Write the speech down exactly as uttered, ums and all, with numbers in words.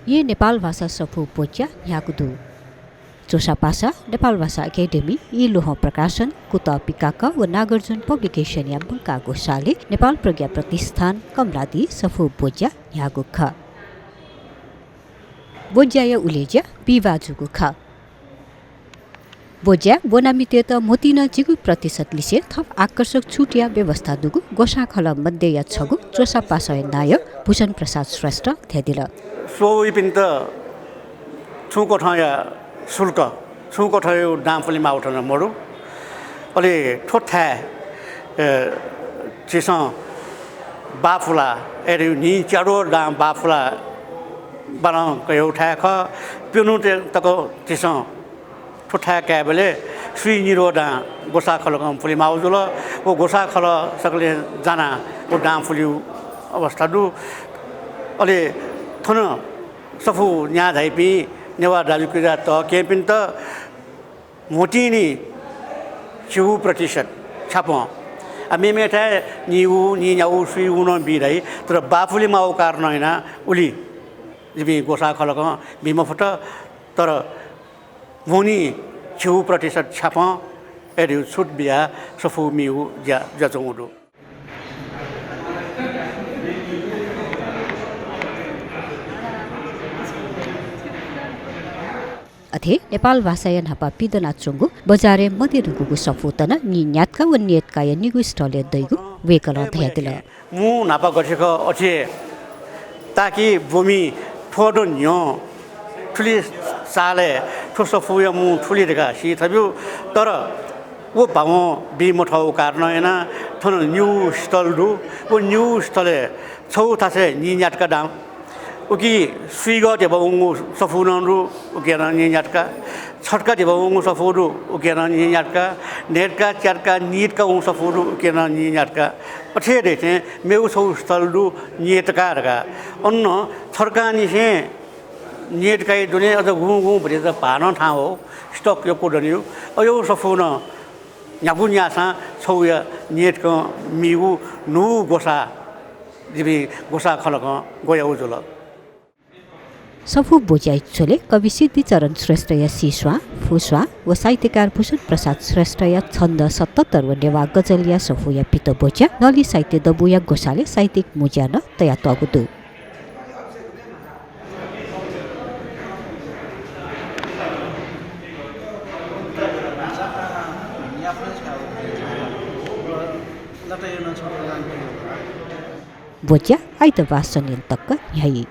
येँ नेपाल भाषा सफू ब्वज्या न्ह्याःगु दु। च्वसापासा, नेपाल भाषा एकेडेमी, ई लोहं प्रकाशन, कुतः पिकाक व नागार्जुन पब्लिकेसनया मुंकाः ग्वसालय् नेपाल प्रज्ञा प्रतिष्ठान कमलादी सफू ब्वज्या न्ह्याःगु खः। ब्वज्याया उलेज्या बिहिबाः जूगु खः। ब्वज्या ब्वनामितय्त म्होतिं नं झिगू प्रतिशत लिसे थप आकर्षक छुटया व्यवस्था दुगु ग्वसाःखलः मध्यया छगू च्वसापासाया नायः भूषण प्रसाद श्रेष्ठं धयादिल। स्वःवइपिन्त छुं कथंया शुल्क, छुं कथंया दां पुले माःगु थन मदु। अले थ्व थाय्, अ, झीसं बाः पुलाः, अले न्हिं च्याद्वः दां बाः पुलाः बालं कयागु थाय् खः। प्यन्हु तक झीसं थ्व थाय् कायेबलय् स्वीनिद्वः दां ग्वसाःखलकं पुले माःगु जुल। व ग्वसाःखलः सकलें जानाः व दां पुलेगु अवस्था दु। अले थन सफू न्याः धाइपिं नेवाः दाजुकिजा तःकेहेँपिन्त म्होतिं नि झिगू प्रतिशत छ्यापं। आ, मेमेथाय् नीगू, नीन्यागू, स्वीगू नं बी धाइ, तर बाः पुले माःगु कारणं यानाः उलि जिपिं ग्वसाःखलकं बी मफुत, तर म्होतिं झिगू प्रतिशत छ्यापं अय् धइगु छुट बियाः सफू मीगु ज्या जुयाच्वंगु दु। अथे नेपाल भाषाया न्हापा पिदनाच्वंगु बजारय् मदये धुंकूगु सफूत नं नीन्यातका व न्ययतकाया निगू स्थलय् दइगु वय्कलं धयादिल। मू न्हापा गथे खः अथे हे, ताकि ब्वमि थ्व दँ न्ह्यः थुलि सालय् थ्व सफूया मू थुलि धकाः सी थब्यु, तर व भावं बी मथःगु कारणं यानाः थन निगू स्थल दु। व निगू स्थलय् छगू थासय् नीन्यातका दां, उकी स्वीगः धिबा वंगु सफू नं दु, उकी नं नीन्यातका। छतका धिबा वंगु सफू दु, उकी नं नीन्यातका। न्हय्तका, च्यातका, नीतका वंगु सफू दु, उकी नं नीन्यातका। अथे हे दथें मेगु छगू स्थल दु, न्ययतका धकाः। अन छतकांनिसें न्ययतकाया दुने अझ गुं गुं भतिचा भाः नं थाहां वः, stock यक्व दनिगु। अय् सफू नं न्ह्यागु न्याःसां छगूया न्ययतकं मीगु न्हूगु ग्वसाः जिपिं ग्वसाःखलकं ग्वयागु जुल। सफू ब्वज्याया झ्वलय् कवि सिद्धिचरण श्रेष्ठया सीस्वां, फुस्वां व साहित्यकार भूषण प्रसाद श्रेष्ठया छन्द सतहत्तर व नेवाः गजलया सफूया पित ब्वज्या नली साहित्य दबूया ग्वसालय् साहित्यिक मुँज्या नं तयातःगु दु। ब्वज्या आइतबाः सनियन तक न्ह्याइ।